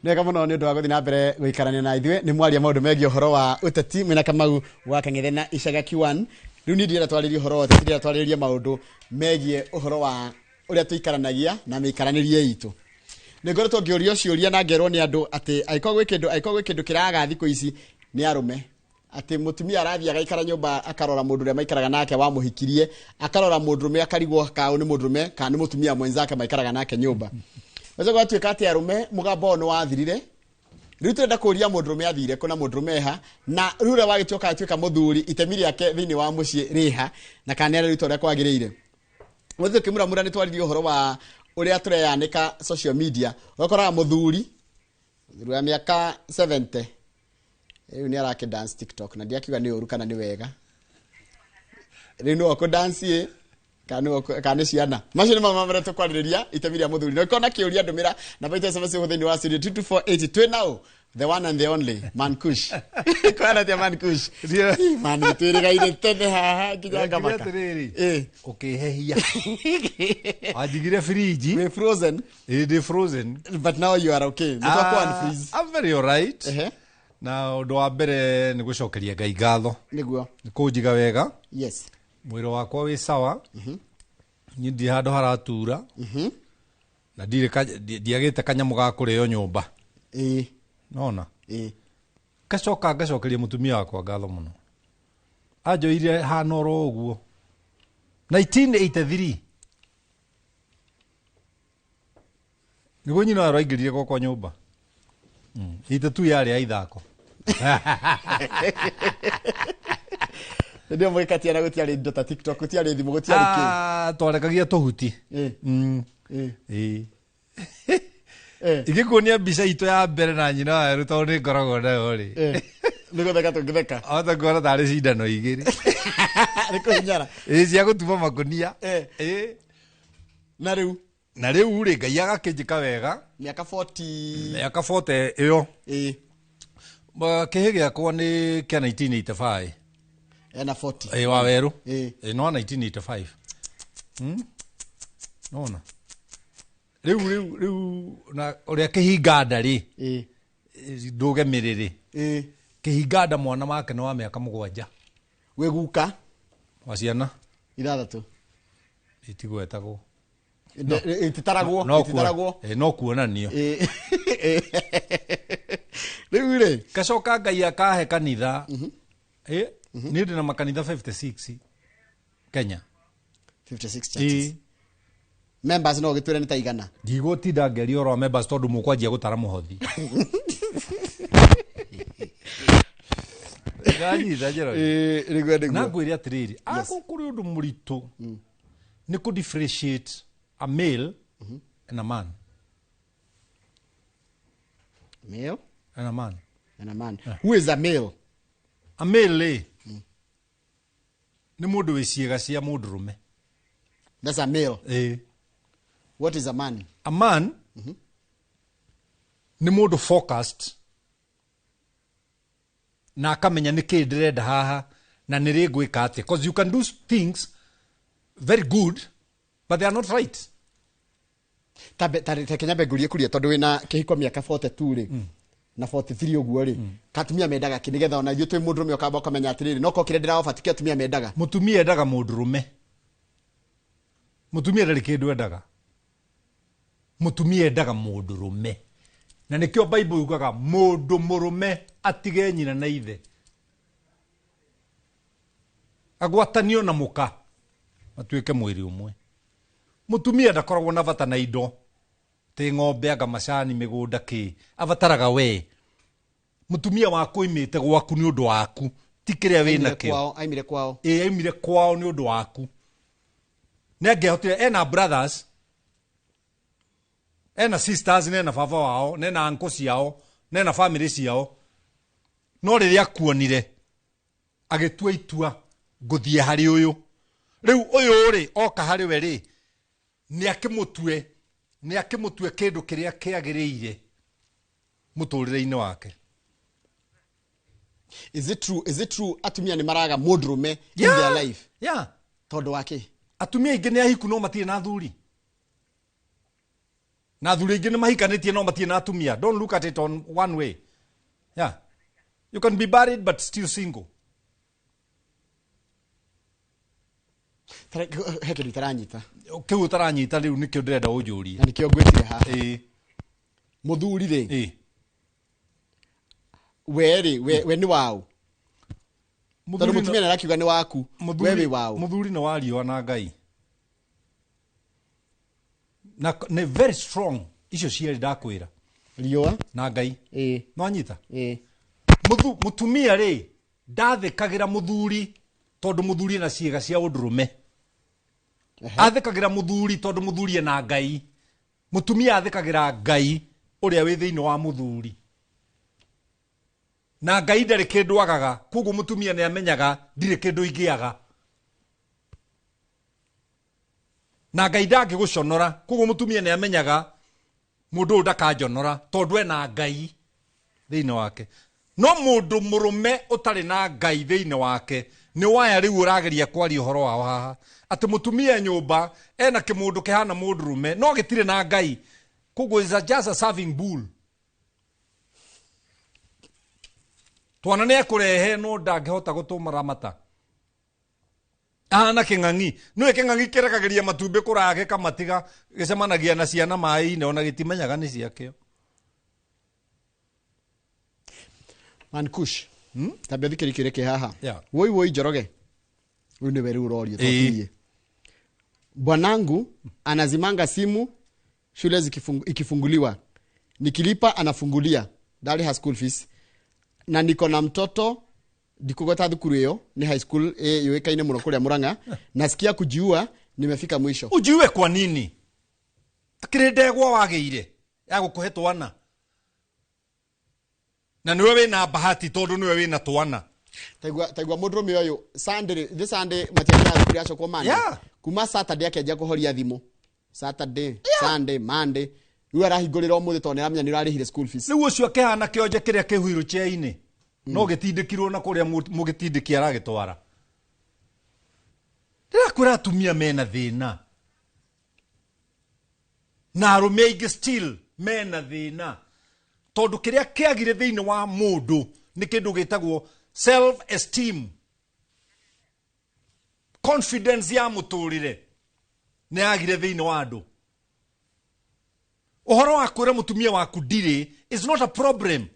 Nĩ wega mũno nĩ ũndũ wa gũthiĩ na mbere gũikarania na ithuĩ. Nĩ mwaria maũndũ megiĩ ũhoro wa ũteti mwĩna Kamau wa Kang'ethe na Icaga Q1. Rĩu niĩ ndirenda twarĩrie ũhoro wa ũteti, ndĩrenda twarĩrĩrie maũndũ megiĩ ũhoro wa ũrĩa tũikaranagia na mĩikaranĩrie itũ. Nĩ ngoretwo ngĩũrio ciũria na ngerwo nĩ andũ atĩ angĩkorwo gwĩ kĩndũ kĩraga thikũ ici nĩ arũme, atĩ mũtumia arathiĩ agaikara nyũmba, akarora mũndũ ũrĩa maikaraga nake wamũhikirie, akarora mũndũrũme, akarigwo kana nĩ mũndũrũme kana nĩ mũtumia mwenzake maikaraga nake nyũmba. Gacoka gũgatuĩka atĩ arũme mũgambo wao nĩ wathirire. Rĩu tũrenda kũria mũndũrũme athire kũ na mũndũrũme eha, na rĩu ũrĩa wagĩtuĩka atuĩka mũthuri, itemi rĩake thĩinĩ wa mũciĩ rĩha, na kana nĩ areruta ũrĩa kwagĩrĩire. Mũthĩ tũkĩmuramura nĩ twaririe ũhoro wa ũrĩa tũreyanĩka social media. Ũgakoraga mũthuri wa mĩaka 70 rĩu nĩ arakĩ dance TikTok, na ndiakiuga nĩ ũru kana nĩ wega. Rĩu nĩwe ũkũ dance ĩ kana nĩwe kana nĩ ciana. Macio nĩ mamwe marĩa tũkwarĩrĩria, itemi rĩa mũthuri. Na ũkorwo na kĩũria, ndũmĩra namba itũ SMS gũkũ thĩinĩ wa studio 22480. Twĩ nao the one and the only Man Kush. Kwana tia Man Kush? Man, twĩrĩgaire tene haha nginya ngamaka. Atĩrĩrĩ, Ĩ. Ũkĩhehia wanjigire friji. We're frozen. Ĩ, ndĩ frozen. But now you are okay, nĩ twakwa unfreeze. I'm very alright. Na ũndũ wa mbere nĩ gũcokeria Ngai ngatho nĩ kũnjiga wega. Mwĩrĩ wakwa wĩ sawa, niĩ ndirĩ handũ haratura na ndirĩ ndiagĩte kanyamũ ga kũrĩo nyũmba. Nona ngacoka ngacokeria mũtumia wakwa ngatho mũno, anjoire hana oro ũguo 1983 nĩguo nyina ũyũ araingĩrire gwakwa nyũmba. 82 yarĩ ya ithako. Hĩndĩ ĩyo mũgĩkatiana gũtiarĩ indo ta TikTok, gũtiarĩ thimũ, gũtiarĩ kĩ. Ah, twarekagia tũhuti. Ĩ. Ingĩkuonia mbica itũ ya mbere na nyina wa werũ, tondũ nĩ ngoragwo nayo rĩ, Nĩ gũtheka tũngĩtheka. Ahota kuona tarĩ cindano igĩrĩ. Nĩ kũhinyara. Ĩ, cia gũtuma makũnia. Ĩ. Na rĩu? Na rĩu rĩ, Ngai agakĩnjĩka wega. Mĩaka 40. Mĩaka 40 ĩyo. Kĩhĩ gĩakwa nĩ kĩa 1985. Ena 40. Ĩ, wa werũ. Ĩ, no 1985. Nona rĩu na ũrĩa kĩhinga nda rĩ, ndũge mĩrĩrĩ kĩhinga nda, mwana wake nĩ wa mĩaka 7. Wĩ guka. Wa ciana 6. Itigwetagwo. Ititaragwo. No Ititaragwo. No kuonanio. Rĩu rĩ, Gacoka Ngai akahe kanitha. Niĩ ndĩ na makanitha 56 Kenya. 56 churches. Members no ũgĩtwĩre nĩ ta igana? Ndigũtinda ngeria ũhoro wa members tondũ mũkwanjia gũtara mũhothi. Ndanyita njĩra. Nĩguo. Na ngwĩre atĩrĩrĩ, akorwo kũrĩ ũndũ mũritũ nĩ kũ differentiate a male and a man. Male and a man. And a man. Who is a male? A male rĩ, nĩ mũndũ wĩ ciĩga cia mũndũrũme. That's a male. Ĩ. What is a man? A man nĩ mũndũ focused na akamenya nĩ kĩĩ ndĩrenda haha na nĩ rĩ ngwĩka atĩa, because you can do things very good but they are not right. Ta Kenya ngurie kuria, tondũ wĩna kĩhiko mĩaka 42 rĩ, na 43 ũguo rĩ, katumia mendaga kĩ, nĩgetha ona ithuĩ twĩ mũndũrũme ũkamba ũkamenya atĩrĩrĩ, no korwo kĩrĩa ndĩraoba ti kĩo atumia mendaga? Mũtumia endaga mũndũrũme. Mũtumia ndarĩ kĩndũ endaga. Mũtumia endaga mũndũrũme, na nĩkĩo Bible yugaga mũndũ mũrũme atige nyina na ithe, agwatanio na mũka, matuĩke mwĩrĩ ũmwe. Mũtumia ndakoragwo na bata na indo tĩ ng'ombe, anga macani, mĩgũnda, kĩ. Abataraga we. Mũtumia waku oimĩte gwaku nĩ ũndũ waku, ti kĩrĩa wĩ Aimire nakĩo. kwao, aimire kwao. Ĩ, aimire kwao nĩ ũndũ waku. Nĩ angĩahotire, ena brothers, ena sisters, nena baba wao, nena uncle ciao, nena family ciao, no rĩrĩa akuonire agĩtua itua, ngũthiĩ harĩ ũyũ. Rĩu ũyũ rĩ, oka harĩ we rĩ, nĩ akĩmũtue kĩndũ kĩrĩa kĩagĩrĩire mũtũrĩre-inĩ wake. Is it true atumia nĩ maraga mũndũrũme in their life? Yeah. Tondũ wa kĩ? Atumia aingĩ nĩ ahiku no matirĩ na athuri. Na athuri aingĩ nĩ mahikanĩtie no matirĩ na atumia. Don't look at it on one way. Yeah. You can be married but still single. He kĩndũ itaranyita. Kĩu ũtaranyita rĩu nĩkĩo ndĩrenda ũnjũrie. Na nĩkĩo ngwĩtire haha. Mũthuri rĩ, we rĩ, we nĩ waũ? Tondũ mũtumia nĩ arakiuga nĩ waku, we wĩ waũ? Mũthuri nĩ wa riũa na Ngai. Na nĩ very strong icio cierĩ ndakwĩra. Riũa na Ngai. Nwanyita? Mũtumia rĩ, ndathĩkagĩra mũthuri tondũ mũthuri ena ciĩga cia ũndũrũme. Athĩkagĩra mũthuri tondũ mũthuri ena Ngai. Mũtumia athĩkagĩra Ngai ũrĩa wĩ thĩinĩ wa mũthuri. Na Ngai ndarĩ kĩndũ agaga, koguo mũtumia nĩ amenyaga ndirĩ kĩndũ ingĩaga. Na Ngai ndangĩgũconora, koguo mũtumia nĩ amenyaga mũndũ ũyũ ndakanjonora tondũ ena Ngai thĩinĩ wake. No mũndũ mũrũme ũtarĩ na Ngai thĩinĩ wake nĩ waya rĩu ũrageria kwaria ũhoro wao haha. Atĩ mũtumia nyũmba ena kĩmũndũ kĩhana mũndũrũme no gĩtirĩ na Ngai, koguo is a just a serving bull. Twana nĩ ekũrehe no ndangĩhota gũtũmaramata. Ahana kĩng'ang'i. Nĩũĩ kĩng'ang'i kĩrekagĩria matumbĩ kũraya gĩkamatiga gĩcemanagia na ciana maĩ-inĩ ona gĩtimenyaga nĩ ciakĩo. Man Kush. Tambia thikĩrĩ kĩrĩ kĩ haha. Woi woi Njoroge. Ũyũ nĩwe rĩu ũrorio to niĩ. Bwanangu anazimanga simu shule ikifunguliwa. Nikilipa anafungulia. Ndari school fees. Na niko na mtoto ndikugweta thukuru ĩyo ni high school yũĩkaine mũno kũrĩa Murang'a. Nasikia kujiua, nimefika mwisho. Ujiue kwa nini? Akĩrĩ ndegwa wagĩire ya gũkũhe twana. Na niwe wĩna bahati tondũ niwe wĩna twana. Taigua mũndũrũme ũyũ Sunday, this Sunday matiathiaga thukuru yacokwo Monday. Kuma Saturday akĩanjia kũhoria thimũ. Saturday, Sunday, Monday. Rĩu arahingũrĩra ũmũthĩ tondũ nĩaramenya nĩ ũrarĩhire school fees. Rĩu ũcio akĩhana kĩonje kĩrĩa kĩ wheelchair-inĩ. No gĩtindĩkirwo na kũrĩa mũgĩtindĩki aragĩtwara. Ndĩrakwĩra atumia mena thĩna. Na arũme aingĩ still mena thĩna. Tondũ kĩrĩa kĩagire thĩinĩ wa mũndũ nĩ kĩndũ gĩtagwo self esteem. Confidence ya mũtũrĩre nĩ yagire thĩinĩ wa andũ. Ũhoro wa kwĩra mũtumia waku ndirĩ is not a problem.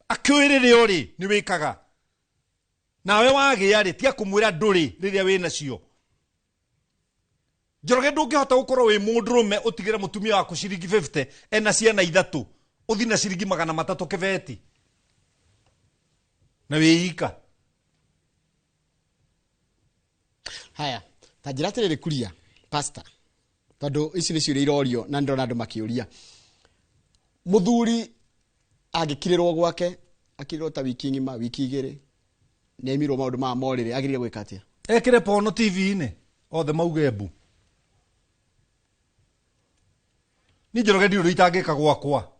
Akĩũĩ rĩrĩa ũrĩ nĩ wĩkaga. Nawe wagĩa rĩ, tiga kũmwĩra ndũrĩ rĩrĩa wĩnacio. Njoroge ndũngĩhota gũkorwo wĩ mũndũrũme ũtigĩre mũtumia waku ciringi 50 ena ciana ithatũ, ũthiĩ na ciringi magana matatũ kĩbeti na wĩika. Haya, ta njĩra atĩrĩrĩ kuria pastor, tondũ ici nĩ ciũria irorio na ndĩrona andũ makĩũria. Mũthuri angĩkirĩrwo gwake, akirĩrwo ta wiki ng'ima, wiki igĩrĩ, nĩ aimirwo maũndũ maya morĩrĩ, agĩrĩire gwĩka atĩa? Ekĩre pono T V-inĩ, othe mauge mbu. Niĩ Njoroge ndirĩ ũndũ itangĩka gwakwa.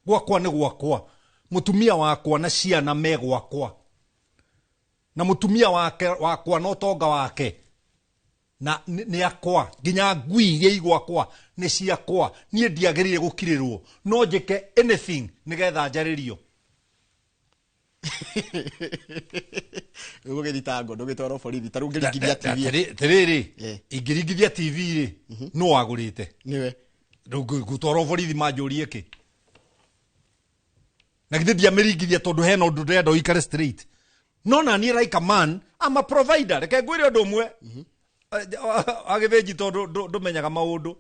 Gwakwa nĩ gwakwa. Mũtumia wakwa na ciana me gwakwa. Na mũtumia wake wakwa na ũtonga wake na nĩ akwa, nginya ngui iria i gwakwa nĩ ciakwa. Niĩ ndiagĩrĩire gũkirĩrwo, no njĩke anything nĩgetha njarĩrio. Ũgũgĩthitangwo, ndũgĩtwarwo borithi, ta rĩu ũngĩringithia TV. Atĩrĩrĩ, ingĩringithia TV rĩ, nũ wagũrĩte? Nĩwe. Rĩu ngũtwarwo borithi manjũrie kĩ? Na githĩ ndiamĩringithia tondũ hena ũndũ ndĩrenda ũikare straight. No na niĩ like a man, I'm a provider. Reke ngwĩre ũndũ ũmwe. Agĩthĩnji tondũ ndũmenyaga maũndũ.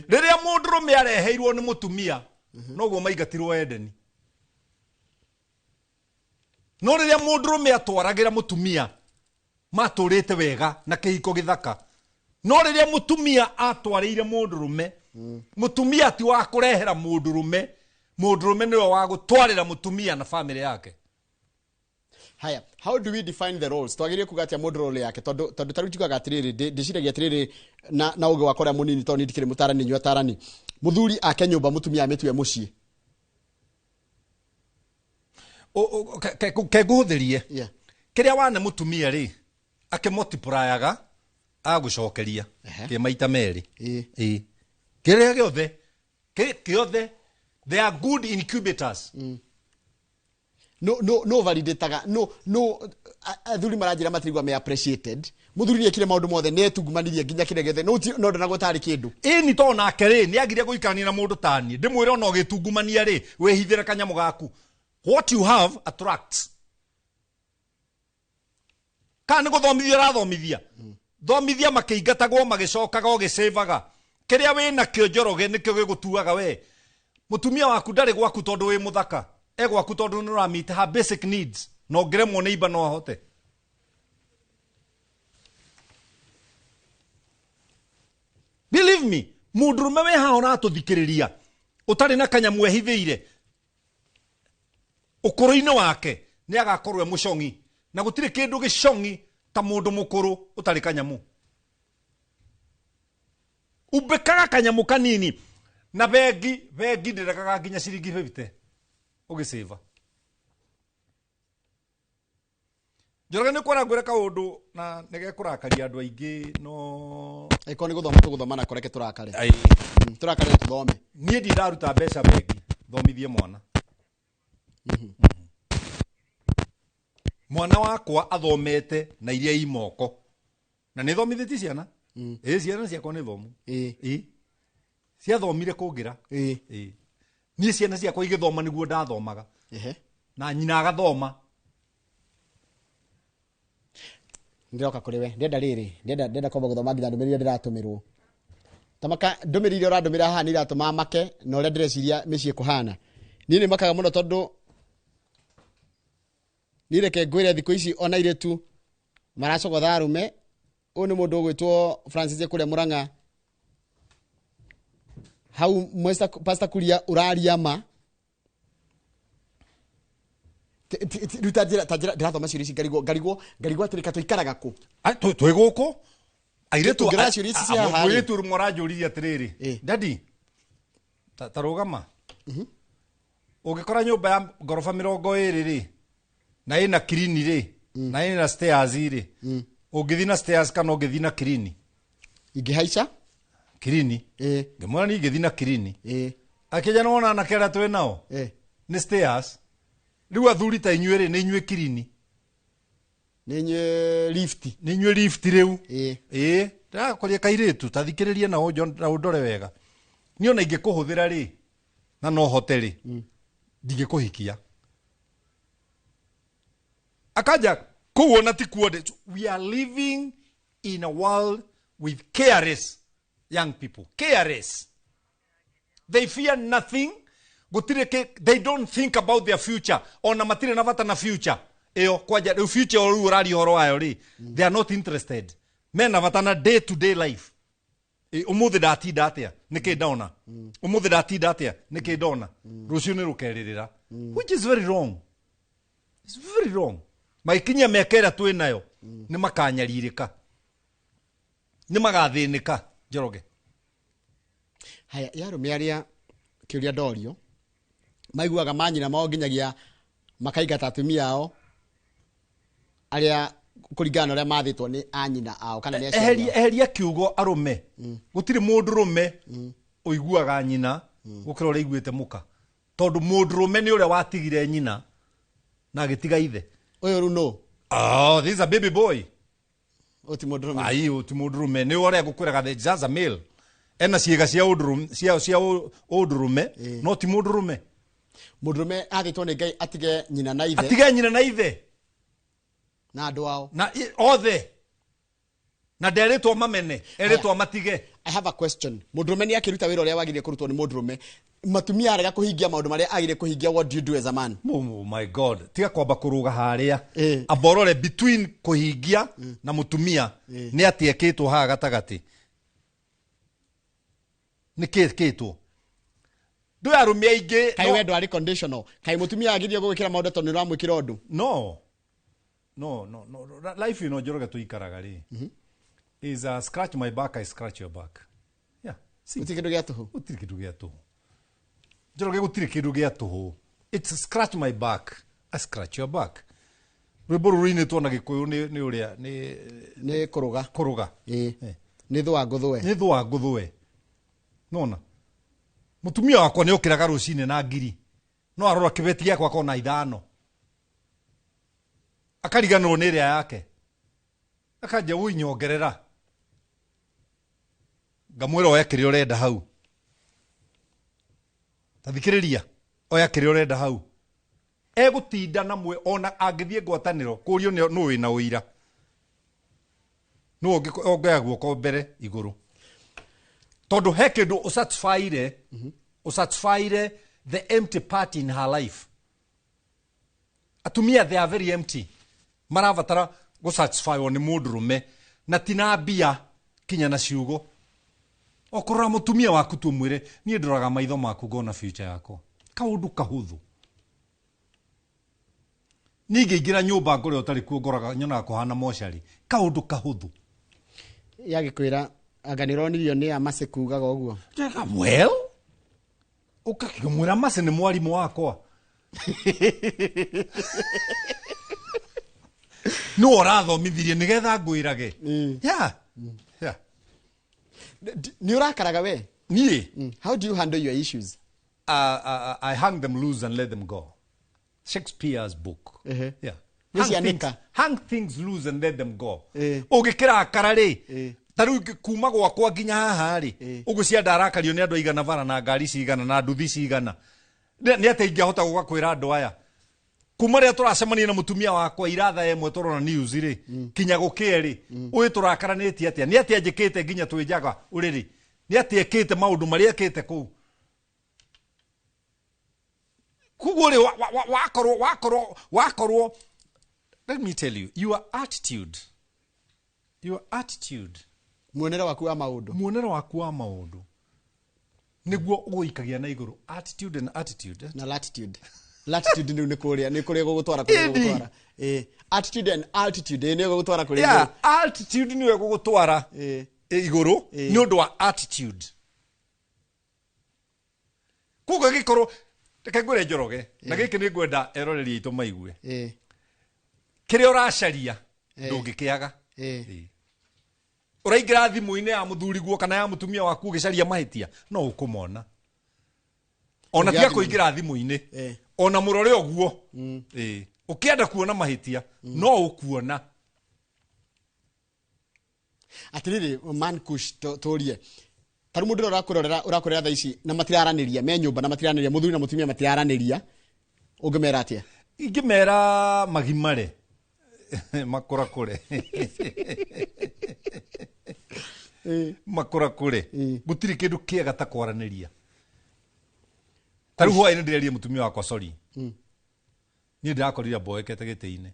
Rĩrĩa mũndũrũme areheirwo nĩ mũtumia, noguo maingatirwo Edeni. No rĩrĩa mũndũrũme atwaragĩra mũtumia, matũrĩte wega na kĩhiko gĩthaka. No rĩrĩa mũtumia atwarĩire mũndũrũme, mũtumia ti wa kũrehera mũndũrũme, mũndũrũme nĩwe wa gũtwarĩra mũtumia na famĩlĩ yake. Haya, how do we define the roles? Twagĩrĩire kuga atĩa mũndũ role yake? Tondũ ta rĩu njugaga atĩrĩrĩ, ndĩciragia atĩrĩrĩ na ũgĩ wakwa ũrĩa mũnini, tondũ niĩ ndikĩrĩ mũtaarani, inyuĩ ataarani. Mũthuri ake nyũmba, mũtumia amĩtue mũciĩ. Ke ngũhũthĩrie. Kĩrĩa wane mũtumia rĩ, akĩmultiplyaga, agũcokeria kĩ maita merĩ. Kĩrĩa gĩothe Kĩothe they are good incubators. No no no validataga no no athuri maranjĩra matirigua me appreciated. Muthuri nĩ ekire maũndũ mothe, nĩ etungumanirie nginya kĩrĩa gĩothe, no no ndonagwo tarĩ kĩndũ. Ĩni to nake rĩ nĩ agire gũikarania na mũndũ taniĩ, ndĩmwĩre ona ũgĩtungumania rĩ wĩhithĩre kanyamũ gaku. What you have attracts. Kana nĩ gũthomithia ũrathomithia, thomithia makĩingatagwo magĩcokaga ũgĩcĩvaga. Kĩrĩa wĩnakĩo Njoroge nĩkĩo gĩgũtuaga we. Mũtumia waku ndarĩ gwaku tondũ wĩ mũthaka, e gwaku tondũ nĩ ũramit her basic needs, na ũngĩremwo nĩ imba no ahote. Believe me, mũndũrũme wĩ haha ũratũthikĩrĩria ũtarĩ na kanyamũ ehithĩire ũkũrũ-inĩ wake nĩ agakorwo e mũcong'i, na gũtirĩ kĩndũ gĩcong'i ta mũndũ mũkũrũ ũtarĩ kanyamũ. Umbĩkaga kanyamũ kanini na bengi, bengi ndĩregaga nginya ciringi 50 ũgĩcĩva. Njoroge nĩ kwara ngwĩre kaũndũ na nĩgekũrakaria andũ aingĩ, no Angĩkorwo nĩ gũthoma tũgũthoma nako, reke tũrakare. Ai. Tũrakare na tũthome. Niĩ ndirĩ ndaruta mbeca bengi thomithie mwana. Mwana wakwa athomete na iria i moko, na nĩ thomithĩtie ciana. Ĩ ciana ciakwa nĩ thomu. Ĩ ciathomire kũngĩra. Ĩ niĩ ciana ciakwa igĩthoma nĩguo ndathomaga. Na nyina agathoma. Ndĩroka kũrĩ we, ndĩrenda rĩrĩ, ndĩrenda kwamba gũthoma nginya ndũmĩrĩri iria ndĩratũmĩrwo. Tamaka ndũmĩrĩri iria ũrandũmĩra haha nĩ iratũma make na ũrĩa ndĩreciria mĩciĩ kũhana. Niĩ nĩ makaga mũno tondũ niĩ reke ngwĩre thikũ ici ona airĩtu maracogotha arũme. Ũyũ nĩ mũndũ ũgwĩtwo Francis kũrĩa Mũrang'a. Hau Pastor Kuria ũraria ma. Rĩu ta njĩra, ta njĩra, ndĩrathoma ciũria ici ngarigwo, ngarigwo, ngarigwo atĩrĩ, ka tũikaraga kũ? Ai, twĩ gũkũ. Airĩtu Tũngĩrora ciũria ici cia haha rĩ. Mũirĩtu ũmwe aranjũririe atĩrĩrĩ, Daddy, ta rũgama. Ũngĩkora nyũmba ya ngoroba mĩrongo ĩrĩ rĩ, na ĩna kirini rĩ, na ĩna stairs rĩ, ũngĩthiĩ na stairs kana ũngĩthiĩ na kirini? Ingĩhaica? Kirini. Ngĩmwĩra niĩ ingĩthiĩ na kirini. Akĩnja nĩ wona anake arĩa twĩ nao? Nĩ stairs. Rĩu athuri ta inyuĩ rĩ, nĩ inyuĩ kirini. Nĩ inyuĩ lift. Nĩ inyuĩ lift rĩu. Ndĩrakũria kairĩtu, ta thikĩrĩria na na ũndore wega. Niĩ ona ingĩkũhũthĩra rĩ, na no hote rĩ, ndingĩkũhikia. Akanja kũu ona ti kuo ndĩ. We are living in a world with careless young people. Careless. They fear nothing. Gũtirĩ kĩ, they don't think about their future. Ona matirĩ na bata na future. Ĩyo, kwanja, rĩu future o rĩu ũraria ũhoro wayo rĩ, they are not interested. Mena bata na day to day life. Ũmũthĩ ndatinda atĩa? Nĩkĩ ndona? Ũmũthĩ ndatinda atĩa? Nĩkĩ ndona? Rũciũ nĩ rũkerĩrĩra. Which is very wrong. It's very wrong. Magĩkinyia mĩaka ĩrĩa twĩ nayo, nĩ makanyarirĩka. Nĩ magathĩnĩka, Njoroge. Haya, ya arũme arĩa kĩũria ndorio, maiguaga manyina mao nginyagia makaingata atumia ao arĩa kũringana na ũrĩa mathĩtwo nĩ anyina ao kana nĩ aciari ao. Eheria kiugo arũme. Gũtirĩ mũndũrũme ũiguaga nyina gũkĩra ũrĩa aiguĩte mũka. Tondũ mũndũrũme nĩ ũrĩa watigire nyina na agĩtiga ithe. Ũyũ rĩu nũ? Oh, this is a baby boy. Ũyũ ti mũndũrũme. Ai, ũyũ ti mũndũrũme. Nĩ ũrĩa ngũkwĩraga, the just a male. Ena ciĩga cia ũndũrũme, cia ũndũrũme, no ti mũndũrũme. Mũndũrũme athĩtwo nĩ Ngai atige nyina na ithe. Atige nyina na ithe. Na andũ ao. Na othe. Na nderĩtwo mamene, erĩtwo matige. I have a question. Mũndũrũme nĩ akĩruta wĩra ũrĩa wagĩrĩire kũrutwo nĩ mũndũrũme. Matumia arega kũhingia maũndũ marĩa agĩrĩire kũhingia, what do you do as a man? Oh my God. Tiga kwamba kũrũga harĩa. Amborore between kũhingia na mũtumia nĩ atĩa ĩkĩtwo haha gatagatĩ? Nĩ kĩ ĩkĩtwo? Ndũĩ arũme aingĩ Kaĩ no wendo arĩ conditional? Kaĩ mũtumia agĩrĩire gũgwĩkĩra maũndũ tondũ nĩ ũramwĩkĩra ũndũ? No. No, no, no, no. Life ĩno Njoroge tũikaraga rĩ. Is a scratch my back, I scratch your back. Yeah. See. Gũtirĩ kĩndũ gĩa tũhũ. Gũtirĩ kĩndũ gĩa tũhũ. Njoroge gũtirĩ kĩndũ gĩa tũhũ. It's scratch my back, I scratch your back. Rwĩmbo rũrũ rũinĩtwo na Gĩkũyũ nĩ ũrĩa, nĩ Nĩ kũrũga. Kũrũga. Nĩ thũ wa ngũthũe. Nĩ thũ wa ngũthũe. Nona. Mutumia wakwa nĩ okĩraga rũcinĩ na ngiri. No arora kĩbeti gĩakwa kona ithano. Akariganĩrwo nĩ ĩrĩa yake. Akanjia wũi nyongerera. Ngamwĩra oya kĩrĩa ũrenda hau. Ta thikĩrĩria, oya kĩrĩa ũrenda hau. Egũtinda na mwe ona angĩthiĩ ngwatanĩro kũrio nĩ nũ wĩna ũira. Nũ ũngĩoya guoko mbere igũrũ. Tondũ he kĩndũ ũsatisfyire, ũsatisfyire the empty part in her life. Atumia they are very empty. Marabatara gũsatisfywo nĩ mũndũrũme na ti na mbia kinya na ciugo. Okorora mũtumia waku tu ũmwĩre niĩ ndoraga maitho maku ngona future yakwa. Kaũndũ kahũthũ. Niĩ ngĩingĩra nyũmba ngore ũtarĩ kuo ngoraga nyonaga kũhana mocarĩ. Kaũndũ kahũthũ. Yagĩkwĩra anga nĩ ũronirio nĩ Amase kugaga ũguo. Njega, well, ũkakĩmwĩra Mase nĩ mwarimũ wakwa. Nĩwe ũrathomithirie nĩgetha ngwĩrage. Yeah. Yeah. Nĩ ũrakaraga we? Niĩ? How do you handle your issues? I hang them loose and let them go. Shakespeare's book. Yeah. Nĩ cianĩka. Hang things loose and let them go. Ũngĩkĩrakara rĩ, ta rĩu kuma gwakwa nginya haha rĩ, ũguo cia ndarakario nĩ andũ aigana bara na ngari cigana na nduthi cigana. Nĩ atĩa ingĩahota gũka kwĩra andũ aya? Kuma rĩrĩa tũracemania na mũtumia wakwa iratha ĩmwe tũrona news rĩ, kinya gũkĩe rĩ, ũyũ tũrakaranĩtie atĩa? Nĩ atĩa njĩkĩte nginya twĩ njaga ũrĩrĩ? Nĩ atĩa ekĩte maũndũ marĩa ekĩte kũu? Koguo rĩ, wakorwo, wakorwo, wakorwo, let me tell you, your attitude, your attitude. Muonere waku wa maũndũ. Muonere waku wa maũndũ. Nĩguo ũgũikagia na igũrũ. Attitude and attitude. Na latitude. Latitude nĩ kũrĩa, nĩ kũrĩa gũgũtwara, kũrĩa Ĩni. gũgũtwara. Attitude and altitude, nĩ gũgũtwara kũrĩa Yeah, igũrũ. altitude nĩwe gũgũtwara igũrũ, nĩ ũndũ wa attitude. Koguo gĩkorwo, reke ngwĩre Njoroge, na gĩkĩ nĩ ngwenda eroreri aitũ maigue. Kĩrĩa ũracaria, ndũngĩkĩaga. Ũraingĩra thimũ-inĩ ya mũthuri guo kana ya mũtumia waku ũgĩcaria mahĩtia, no ũkũmona. Ona tiga Ũngĩathimũ-inĩ. kũingĩra thimũ-inĩ. Ona mũrore ũguo. Ũkĩenda kuona mahĩtia, no ũkuona. Atĩrĩrĩ, man kush, tũrie. Ta rĩu mũndũ ũrĩa ũrakũrorera thaa ici na matiraranĩria, me nyũmba na matiraranĩria, mũthuri na mũtumia matiraranĩria, ũngĩmera atĩa? Ingĩmera magimare. Makũrakũre. Makũrakũre. Gũtirĩ kĩndũ kĩega ta kwaranĩria. Ta rĩu hwaĩ-inĩ ndĩrerie mũtumia wakwa, sorry. Niĩ ndĩrakorire mboekete gĩtĩ-inĩ.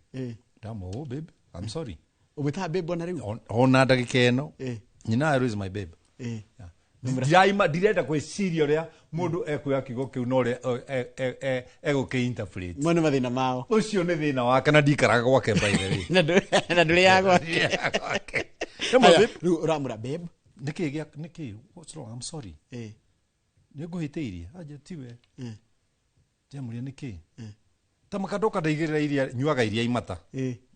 Ndamwĩra, oh, babe, I'm sorry. Ũmwĩtaga babe ona rĩu? Ona ndagĩka ĩno. Nyina Erũ is my babe. Yeah. Ndiraima, ndirenda gwĩciria ũrĩa mũndũ ekuoya kiugo kĩu na ũrĩa, egũkĩ-interpret. Mo nĩ mathĩna mao. Ũcio nĩ thĩna wake na ndikaraga gwake by the way. Na ndũrĩaga gwake. Ndũrĩaga gwake. Nĩ ma Aya, babe. rĩu ũramũra babe. Nĩkĩ gĩa, nĩkĩ? What's wrong? I'm sorry. Nĩ ngũhĩtĩirie? Anja tiwe. Ndĩramũria nĩkĩ? Ta makandoka ndaigĩrĩra iria, nyuaga iria imata.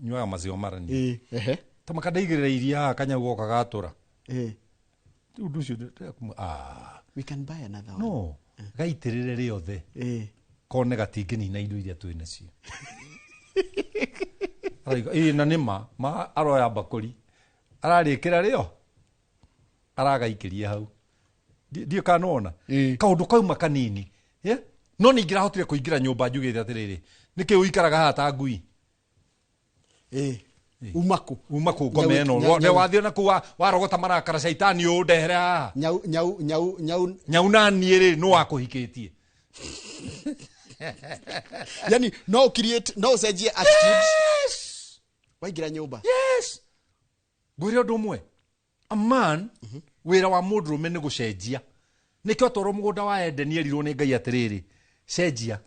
Nyuaga maziwa mara niĩ. Ehe. Ta makandaigĩrĩra iria haha kanyau goka gatũra. Rĩu ũndũ ũcio ndĩrakumũ-, We can buy another one. No, gaitĩrĩre rĩothe. Kone gatingĩnina indo iria twĩ nacio. Arauga, ĩĩ, na nĩ ma, ma aroya mbakũri. Ararĩkĩra rĩo. Aragaikĩria hau. Ndiũĩ kana nĩwona. Kaũndũ kauma kanini. Yeah? No ningĩrahotire kũingĩra nyũmba njugĩte atĩrĩrĩ, nĩkĩ ũikaraga haha ta ngui? Uma kũ? Uma kũ ngome Nyau, ĩno? nyau, nyau. Wathiĩ na kũu warogota marakara caitani ũũ ndehere haha. Nyau, nyau, nyau, nyau. Nyau na niĩ rĩ, nũ wakũhikĩtie? Yani, no create, no ũcenjie attitude. Yes. Waingĩra nyũmba. Yes. Ngwĩre ũndũ ũmwe. A man, wĩra wa mũndũrũme nĩ gũcenjia. Nĩkĩo atwarwo mũgũnda wa Edeni erirwo nĩ Ngai atĩrĩrĩ, cenjia.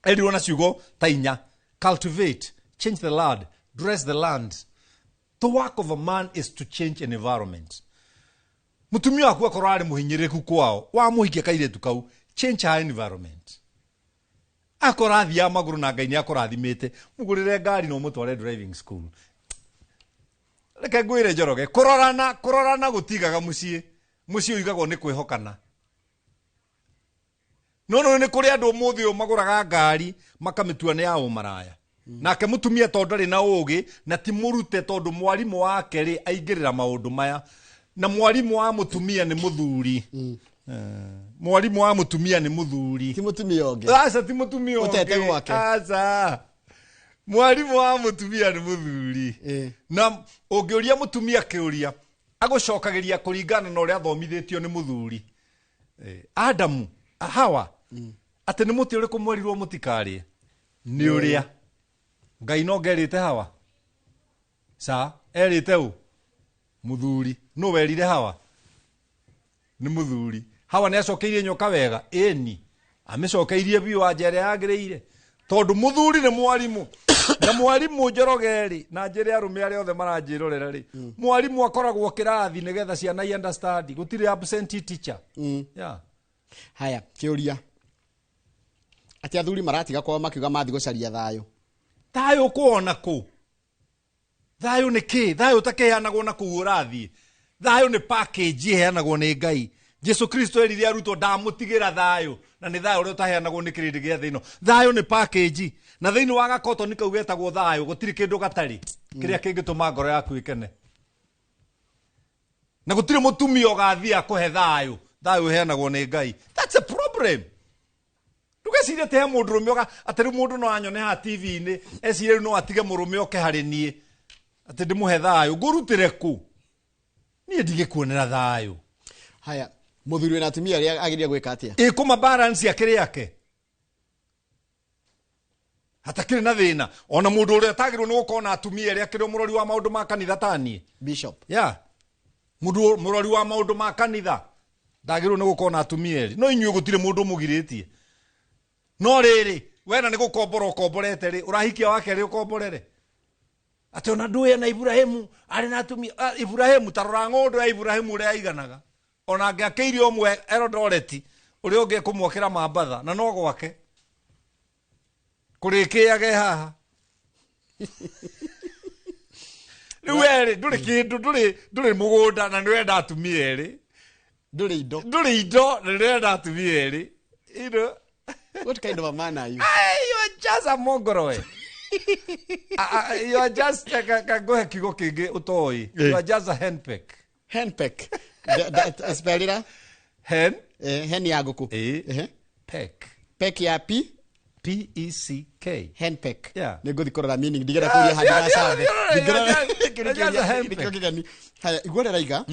Erirwo na ciugo ta inya. Cultivate, change the land, dress the land. The work of a man is to change an environment. Mũtumia waku akorwo arĩ mũhinyĩrĩrĩku kwao, wamũhikia kairĩtu kau, change her environment. Akorwo athiaga magũrũ na Ngai nĩakũrathimĩte, mũgũrĩre ngari na ũmũtware driving school. Reke ngwĩre Njoroge, kũrorana gũtigaga mũciĩ. Mũciĩ ũigagwo nĩ kwĩhokana. No no nĩ kũrĩ andũ ũmũthĩ ũyũ magũraga ngari makamĩtua nĩ ya ũmaraya. Nake mũtumia tondũ ndarĩ na ũgĩ na ti mũrute tondũ mwarimũ wake rĩ aingĩrĩra maũndũ maya. Na mwarimũ wa mũtumia nĩ mũthuri. Mwarimũ wa mũtumia nĩ mũthuri. Ti mũtumia ũngĩ. Aca ti mũtumia ũngĩ. Ũtete gwake. Aca. Mwarimũ wa mũtumia nĩ mũthuri. Na ũngĩũria mũtumia kĩũria agũcokagĩria kũringana na ũrĩa athomithĩtio nĩ mũthuri. Adamu, Hawa, atĩ nĩ mũtĩ ũrĩkũ mwerirwo mũtikarĩe? Nĩ ũrĩa. Ngai no ngerĩte Hawa? Ca, erĩte ũ? Mũthuri. Nũ werire Hawa? Nĩ mũthuri. Hawa nĩ acokeirie nyoka wega? Ĩni. Amĩcokeirie biũ anja ĩrĩa yagĩrĩire. Tondũ mũthuri nĩ mwarimũ. Na mwarimũ Njoroge rĩ, na njĩre arũme arĩa othe maranjĩrorera rĩ, mwarimũ akoragwo kĩrathi nĩgetha ciana i understand. Gũtirĩ absentee teacher. Yeah. Haya, kĩũria. Atĩ athuri maratiga kwao makiuga mathiĩ gũcaria thayũ. Thayũ ũkũwona kũ? Thayũ nĩ kĩ? Thayũ ũtakĩheanagwo na kũu ũrathiĩ. Thayũ nĩ package ĩheanagwo nĩ Ngai. Jesu Kristo erire arutwo ndamũtigĩra thayũ, na nĩ thayũ ũrĩa ũtaheanagwo nĩ kĩrĩndĩ gĩa thĩ ĩno. Thayũ nĩ package, na thĩinĩ wa gakotoni kau getagwo thayũ gũtirĩ kĩndũ gatarĩ kĩrĩa kĩngĩtũma ngoro yaku ĩkene. Na gũtirĩ mũtumia ũgathiĩ akũhe thayũ. Thayũ ũheanagwo nĩ Ngai. That's a problem. Ndũgecirie atĩ he mũndũrũme ũga atĩ rĩu mũndũ no anyone haha T V-inĩ, ecirie rĩu no atige mũrũme oke harĩ niĩ atĩ ndĩmũhe thayũ. Ngũrutĩre kũ? Niĩ ndigĩkuonera thayũ. Haya, mũthuri wĩna atumia arĩa agĩrĩire gwĩka atĩa? Ĩ kũma balance akĩrĩ ake. Hatakĩrĩ na thĩna. Ona mũndũ ũrĩa ũtagĩrĩirwo nĩ gũkorwo na atumia erĩ akĩrĩ mũrori wa maũndũ ma kanitha ta niĩ. Bishop. Yeah. Mũndũ mũrori wa maũndũ ma kanitha ndagĩrĩirwo nĩ gũkorwo na atumia erĩ. No inyuĩ gũtirĩ mũndũ ũmũgirĩtie. No rĩrĩ, wena nĩ gũkombora ũkomborete rĩ, ũrahikia wa kerĩ ũkomborere. Atĩ ona ndũĩ na Ibrahimu arĩ na atumia, Ibrahimu ta rora ng'ũndũ ya Ibrahimu ũrĩa aiganaga. Ona angĩakĩire ũmwe Eldoret, ũrĩa ũngĩ ekũmwakĩra Mambatha, na no gwake. Kũrĩkĩage haha. Rĩu erĩ, ndũrĩ kĩndũ, ndũrĩ mũgũnda na nĩũrenda atumia erĩ. Ndũrĩ indo. Ndũrĩ indo na nĩũrenda atumia erĩ. You know? What kind of a man are you? Hey, you are just a mongrel. You are just a ka, ngũhe kiugo kĩngĩ ũtoĩ. You are just a henpeck. Henpeck. Spellira? Hen? Hen ya ngũkũ. Ĩ. Peck. Peck ya P? P E C K. Henpeck. Yeah. Nĩ ngũthiĩ kũrora meaning, ndigera kũria handũ ha cabe. Ndingĩrora kĩrĩa Just a henpeck. kĩrĩa kĩgeni. Haya, igua rĩraiga.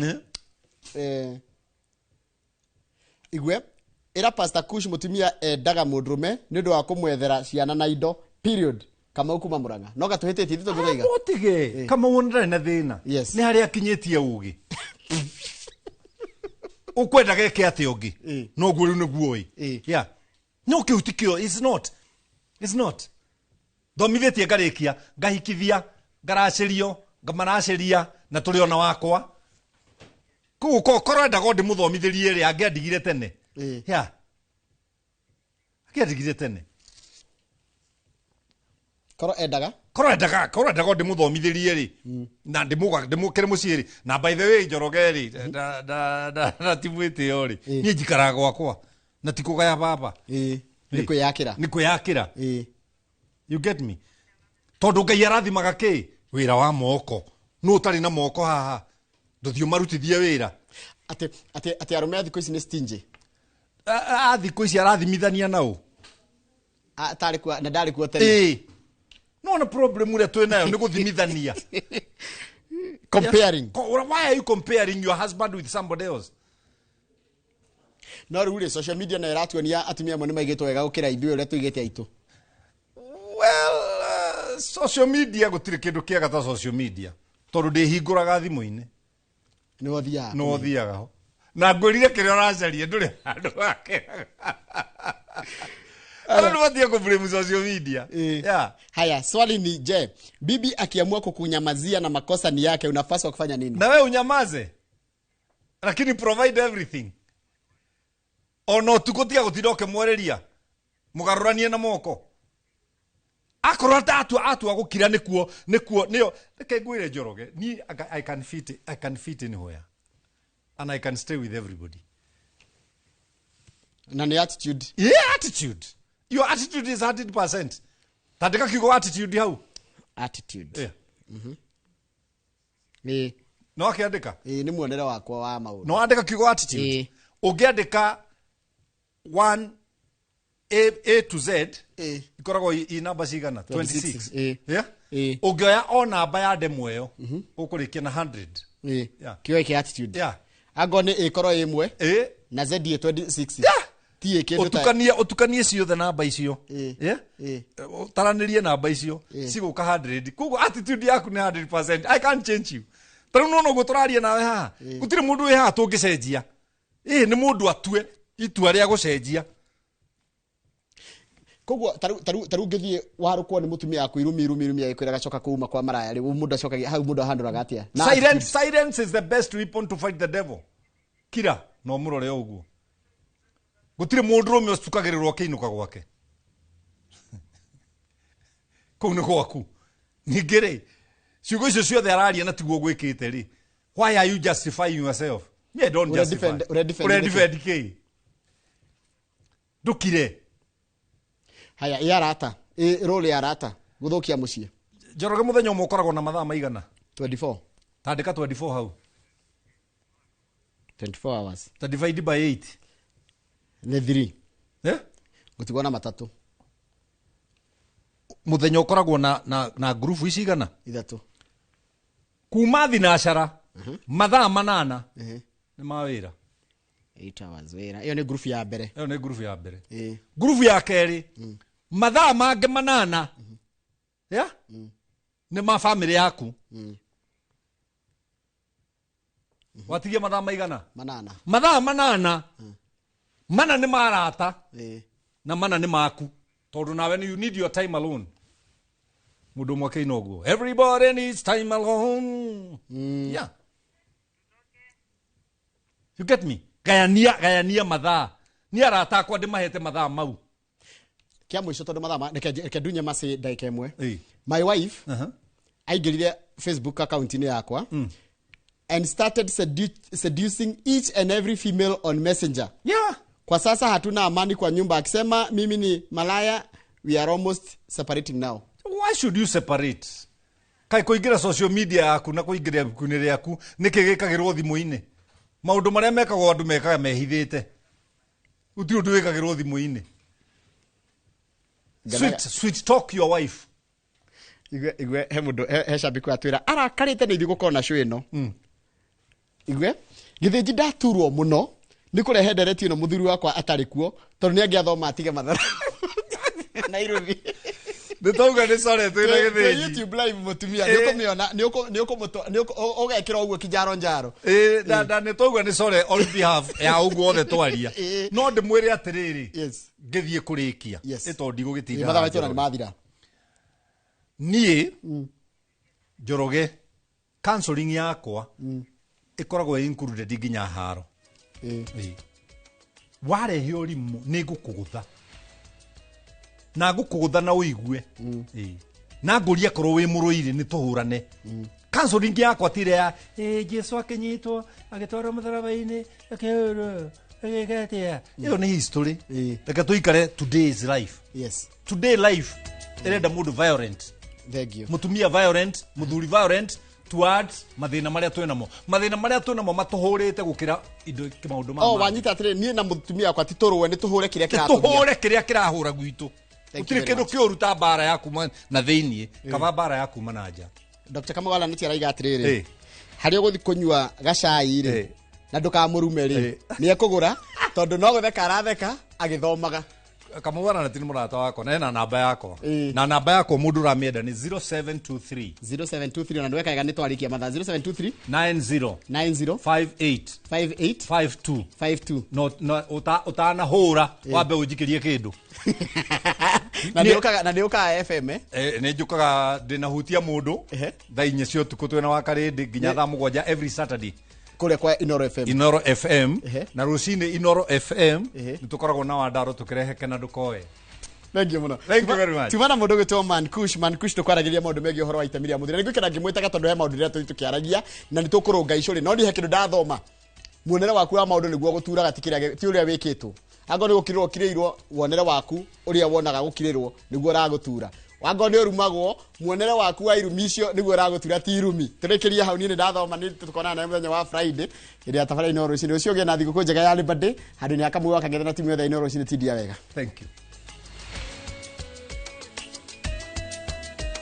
Igue, ĩra Pastor Kush mũtumia endaga mũndũrũme nĩ ũndũ wa kũmwethera ciana na indo, period. Kamau kuma Murang'a. No gatũhĩtĩtie ithuĩ tũngĩgaiga. Mũtige. Kamau ona ndarĩ na thĩna. Yes. Nĩ harĩa akinyĩtie ũgĩ. Ũkwenda geke atĩa ũngĩ? Noguo rĩu nĩguo ĩ. Yeah. No kĩu ti kĩo, it's not. It's not. Thomithĩtie ngarĩkia, ngahikithia, ngaracĩrio, ngamaracĩria, na tũrĩ ona wakwa. Koguo korwo endaga o ndĩmũthomithĩrie rĩ, angĩandigire tene. Yeah. Angĩandigire tene. Korwo endaga? Korwo endaga, korwo endaga o ndĩmũthomithĩrie rĩ, na ndĩmũkĩre mũciĩ rĩ, na by the way Njoroge rĩ, na ti mwĩtĩo rĩ, niĩ njikaraga gwakwa, na ti kũgaya baba. Nĩ kwĩyakĩra. Nĩ kwĩyakĩra. You get me? Tondũ Ngai arathimaga kĩ? Wĩra wa moko. Nũ ũtarĩ na moko haha? Ndũthiĩ ũmarutithie wĩra. Atĩ arũme a thikũ ici nĩ stingy? A thikũ ici arathimithania nao. Atarĩ kuo, na ndarĩ kuo tene. No na problem ĩrĩa twĩ nayo nĩ gũthimithania. Comparing. Why are you comparing your husband with somebody else? No rĩu rĩ, social media nayo ĩratuonia atumia amwe nĩ maigĩtwo wega gũkĩra ithuĩ ũrĩa tũigĩte aitũ. Well, social media gũtirĩ kĩndũ kĩega ta social media. Tondũ ndĩhingũraga thimũ-inĩ. Nĩ ũthiaga. Nĩ ũthiaga ho. Na ngwĩrire kĩrĩa ũracaria, ndũrĩ handũ wakĩaga. Andũ nĩ matige kũ-blame social media. Yeah. Haya, swali ni je, bibi akiamua kukunyamazia na makosa ni yake, unapaswa kufanya nini? Na wewe unyamaze. Lakini provide everything. Ona ũtukũ tiga gũtinda ũkĩmwarĩria. Mũgarũranie na moko. Akorwo atua gũkira nĩkuo, nĩkuo, nĩyo, reke ngwĩre Njoroge, niĩ I can fit anywhere. And I can stay with everybody. Na nĩ attitude. Yeah, attitude. Your attitude is 100%. Tandĩka kiugo attitude hau. Attitude. Yeah. Ĩĩ. No akĩandĩka. Ĩĩ, nĩ muonere wakwa wa maũndũ. No andĩka kiugo attitude. Ĩĩ. Ũngĩandĩka 1 A to Z Ĩĩ. ikoragwo i namba cigana? 26. Ĩĩ. Yeah? Ĩĩ. Ũngĩoya o namba ya ndemwa ĩyo ũkũrĩkia na 100. Ĩĩ. Yeah. Kiugo gĩkĩ attitude. Yeah. Angorwo nĩ ĩkorwo ĩmwe Ĩĩ. na Z ĩ 26. Yeah. Ti ĩ kĩndũ ta Ũtukanie ciothe namba icio. Ĩĩ. Yeah? Ĩĩ. Ũtaranĩrie namba icio cigũka 100. Koguo attitude yaku nĩ 100%. I can't change you. Ta rĩu nĩwona ũguo tũraria nawe haha. Gũtirĩ mũndũ wĩ haha tũngĩcenjia. Ĩĩ, nĩ mũndũ atue itua rĩa gũcenjia. Koguo tarĩu ngĩthiĩ warũkwo nĩ mũtumia waku irumi irumi irumi agĩkwĩra gacoka kuma kwa maraya rĩu mũndũ acokagia hau mũndũ ahandũraga atĩa? Na Silence is the best weapon to fight the devil. Kira no mũrore ũguo. Gũtirĩ mũndũrũme ũcukagĩrĩrwo akĩinũka gwake. Kũu nĩ gwaku. Ningĩ rĩ, ciugo icio ciothe araria na tiguo gwĩkĩte rĩ, why are you justifying yourself? Yeah, don't justify. Ure defend Ure nĩkĩ? defend kĩ? Ndũkire. Haya, ĩ arata, ĩ role ya arata gũthũkia mũciĩ. Njoroge mũthenya ũmwe ũkoragwo na mathaa maigana? 24. Tandĩka 24 hau. 24 hours. Ta divide by 8. Nĩ 3. Eh? Gũtigwo na matatũ. Mũthenya ũkoragwo na ngurubu ici igana? Ithatũ. Kuma thinacara mathaa manana nĩ ma wĩra. 8 hours wĩra. Ĩyo nĩ ngurubu ya mbere. Ĩyo nĩ ngurubu ya mbere. Ĩĩ. Ngurubu ya kerĩ mathaa mangĩ manana yeah? Nĩ ma family yaku. Watigia mathaa maigana? Manana. Mathaa manana. Mana nĩ marata. Ĩĩ. Na mana nĩ maku. Tondũ nawe you need your time alone. Mũndũ ũmwe akĩina ũguo. Everybody needs time alone. Yeah. You get me? Gayania mathaa. Ni arata akwa ndĩmahete mathaa mau. Kĩa mũico tondũ mathaa reke ndunye macĩ ndagĩka ĩmwe. Ĩĩ. My wife aingĩrire Facebook account-inĩ yakwa and started seducing each and every female on Messenger. Yeah. Kwa sasa hatuna amani kwa nyumba, akisema mimi ni malaya, we are almost separating now. Why should you separate? Kai kũingĩra social media yaku na kũingĩra ibuku-inĩ rĩaku nĩkĩ gĩkagĩrwo thimũ-inĩ? Maũndũ marĩa mekagwo andũ mekaga mehithĩte. Gũtirĩ ũndũ wĩkagĩrwo thimũ-inĩ. Sweet talk your wife. Igwe he mũndũ he shabiki atwĩra arakarĩte nĩ ithuĩ gũkorwo na show ĩno. Igwe gĩthĩnji ndaturwo mũno nĩ kũrehe ndereti ĩno mũthuri wakwa atarĩ kuo tondũ nĩ angĩathoma atige mathara. Nairobi. Nĩ twauga nĩ sorry twĩna gĩthĩnji. YouTube live mũtumia nĩ ũkũmĩona nĩ ũgekĩra ũguo kinjaro njaro. Na nĩ twauga nĩ sorry on behalf ya ũguo othe twaria. No ndĩmwĩre atĩrĩrĩ. Yes. Ngĩthiĩ kũrĩkia. Yes. Ĩ tondũ ndigũgĩtinda. Mathaa maitũ ona nĩ mathira. Niĩ Njoroge counseling yakwa ĩkoragwo included nginya haro. Warehe ũrimũ nĩ ngũkũgũtha. Na ngũkũgũtha na ũigue. Na ngũrie korwo wĩ mũrũire nĩ tũhũrane. Counseling yakwa ti ĩrĩa ya, Jesu akĩnyitwo agĩtwarwo mũtharaba-inĩ akĩhũrwo agĩka atĩa. Ĩyo nĩ history. Reke tũikare today's life. Yes. Today life ĩrenda mũndũ violent. Thank you. Mũtumia violent, mũthuri violent towards mathĩna marĩa twĩnamo. Mathĩna marĩa twĩnamo matũhũrĩte gũkĩra indo maũndũ ma. Oh, wanyita atĩrĩ niĩ na mũtumia wakwa ti tũrũe nĩ tũhũre kĩrĩa kĩratũgia. Tũhũre kĩrĩa kĩrahũra gwitũ. Gũtirĩ kĩndũ kĩũru ta mbara ya kuma na thĩiniĩ, kaba mbara ya kuma na nja. Dr. Kamau Alaneti araiga atĩrĩrĩ, harĩa ũgũthiĩ kũnyua gacai rĩ, na ndũkamũrume rĩ, nĩ ekũgũra tondũ no gũtheka aratheka agĩthomaga. Kamau Alaneti nĩ mũrata wakwa na ena namba yakwa. Na namba yakwa mũndũ ũramĩenda nĩ 0723. 0723 na ndwekaga nĩ twarĩkia mathaa. 0723 90 90 58 58 52 52. No, ũtanahũra wambe ũnjikĩrie kĩndũ. Na nĩ ũkaga FM eh? Nĩ njũkaga ndĩnahutia mũndũ thaa inya cia ũtukũ twĩna wa Karĩndĩ nginya thaa mũgwanja every Saturday. Kũrĩa kwa Inoro FM. Inoro FM. Na rũcinĩ Inoro FM nĩ tũkoragwo na Wandaro tũkĩrehe Kena Ndũkoe. Thank you mũno. Thank you very much. Tuma na mũndũ ũgwĩtwo Mankush. Mankush tũkwaragĩria maũndũ megiĩ ũhoro wa itemi rĩa mũthuri. Na nĩngwĩkĩra ngĩmwĩtaga tondũ he maũndũ rĩrĩa tũthiĩ tũkĩaragia na nĩ tũkũrũnga icũrĩ. No niĩ he kĩndũ ndathoma. Muonere waku wa maũndũ nĩguo gũturaga ti kĩrĩa ti ũrĩa wĩkĩtwo. Angorwo nĩ gũkirĩrwo ũkirĩirwo, wonere waku ũrĩa wonaga gũkirĩrwo nĩguo ũragũtura. Wangorwo nĩ ũrumagwo, muonere waku wa irumi icio nĩguo ũragũtura, ti irumi. Tũrĩkĩrie hau. Niĩ nĩ ndathoma, nĩ tũkonana nawe mũthenya wa Friday ĩrĩa tabarĩra Inooro rũcinĩ. Ũcio ũgĩe na thigũkũ njega ya Labor Day handũ-inĩ ha Kamau wa Kang'ethe na timu yothe ya Inooro rũcinĩ. Tindia wega. Thank you.